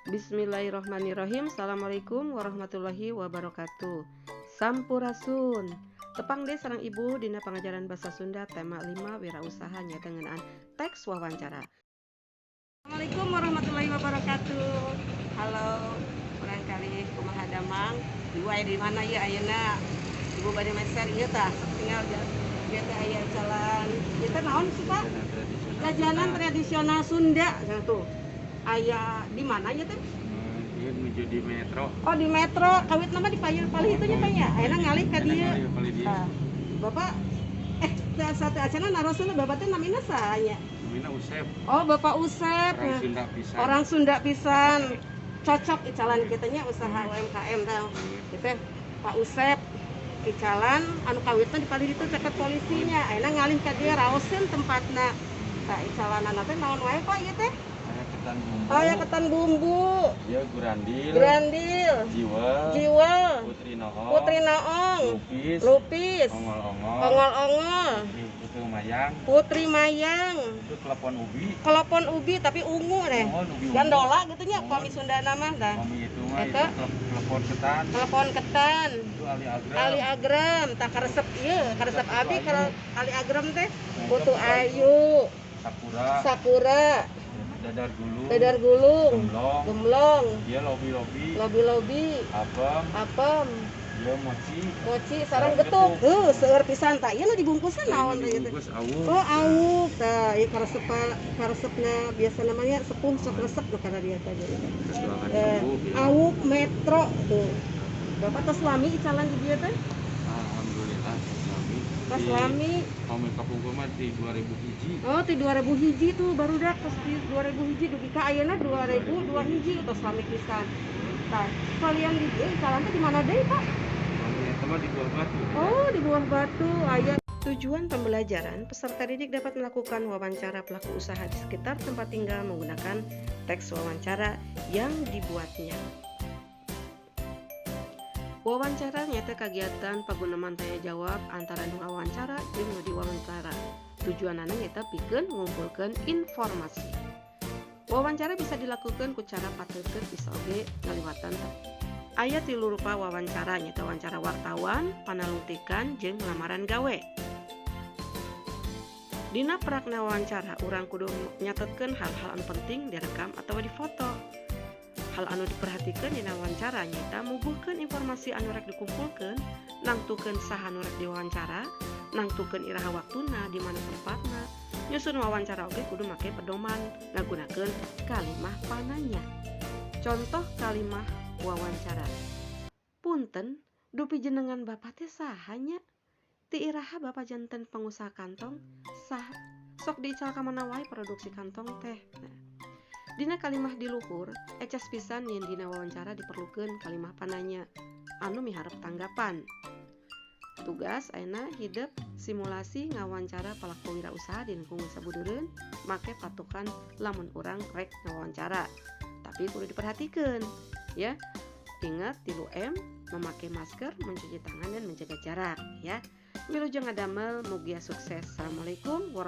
Bismillahirrohmanirrohim. Assalamualaikum warahmatullahi wabarakatuh. Sampurasun. Tepang deui sareng Ibu dina pangajaran bahasa Sunda tema 5 wirausaha, nyaeta ngeunaan teks wawancara. Assalamualaikum warahmatullahi wabarakatuh. Halo, murangkalih, kumaha damang? Ibu aya di mana ya ayeuna? Ibu bade meser ieu tah, sok tinggal ieu teh aya jalan. Ieu teh naon sih, Pak? Jajanan tradisional Sunda. Nah, tuh. Aya di mana ya teh? Iya, menuju di Metro. Oh, di Metro, kawitna mah di payun palih itu nya, Pak, nya. Ayeuna ngalih ka dieu. Tah. Bapak satu acana narosna, Bapak teh namina saha nya? Namina Usep. Oh, Bapak Usep. Orang Sunda pisan. Orang Sunda pisan. Cocok icalan kita nya usaha UMKM tah. Gitu Pak Usep icalan anu kawitna di palih ditu caket polisinya. Ayeuna ngalih ka dieu, raoseun tempatna. Tah, icalanana teh naon wae, Pak, ieu teh? Aya ketan bumbu. Oh ya, ketan bumbu. Iya, gurandil. Gurandil. Jiwa. Jiwa. Putri Noong. Putri Noong. Lupis. Lupis. Ongol-ongol. Ongol-ongol. Putri Mayang. Putri Mayang. Itu telepon ubi. Telepon ubi tapi ungu deh. Oh, ubi ungu. Gandola gitu nya, Oh. pami Sunda nama dah. Pami itu mah Eta? itu telepon ketan. Telepon ketan. Itu ali agrem. Ali agrem, tah karesep ieu, karesep Putu abi ayu. Kalau ali agrem teh Nah, putu itu ayu, Sakura. Sakura, Dadar gulung. Dadar gulung, Gemblong. Gemblong, Dia lobi-lobi. Lobi-lobi, Apem. Apem, Dia mochi. Mochi sareng getuk. Seueur pisan tah. Ieu nu dibungkusna naon teh ieu teh? Dibungkus awuk. Oh, awuk. Tah, ieu karesep karesepna biasa namanya sepuh sok resep tuh karena dia tadi. Kesuangan awuk, ya. Awuk Metro tuh. Bapak tos lami icalan di dieu teh? Alhamdulillah lami. Tos lami. Pami kapungkur mah di 2000 hiji. Oh, di 2000 hiji tuh barudak tos di 2000 hiji dugi ka ayeuna 2002 hiji tos lami pisan. Tah, kalian di dieu icalan teh di mana deui, Pak? Pami eta mah di Buah Batu. Oh, di Buah Batu aya. Tujuan pembelajaran, peserta didik dapat melakukan wawancara pelaku usaha di sekitar tempat tinggal menggunakan teks wawancara yang dibuatnya. Wawancara nyaeta kagiatan paguneman tanya jawab antara nu ngawawancara jeung nu diwawancara. Tujuanana nyaeta pikeun ngumpulkeun informasi. Wawancara bisa dilakukan ku cara pateukeut, bisa oge ngaliwatan. Aya tilu rupa wawancara, nyaeta wawancara wartawan, panalungtikan, jeung lamaran gawe. Dina prakna wawancara, urang kudu nyatetkeun hal-hal anu penting, direkam atau difoto. Hal anu diperhatikeun dina wawancara nyaeta muguhkeun informasi anu rek dikumpulkeun, nangtukeun saha nu rek diwawancara, nangtukeun iraha waktuna, di mana tempatna. Nyusun wawancara oge kudu make pedoman ngagunakeun kalimah pananya. Contoh kalimah wawancara. Punten, dupi jenengan Bapak teh saha nya? Ti iraha Bapak janten pengusaha kantong? Sah, sok diical ka mana wae produksi kantong teh? Nah, dina kalimah di luhur, eces pisan yen dina wawancara diperlukeun kalimah pananya anu miharep tanggapan. Tugas ayeuna hidep simulasi ngawancara pelaku wirausaha di lingkungan sabudeureun make patokan lamun urang rek ngawancara. Tapi kudu diperhatikeun ya. Ingat 3M, memakai masker, mencuci tangan, dan menjaga jarak ya. Wilujeng ngadamel, mugia sukses. Assalamualaikum warahmatullahi.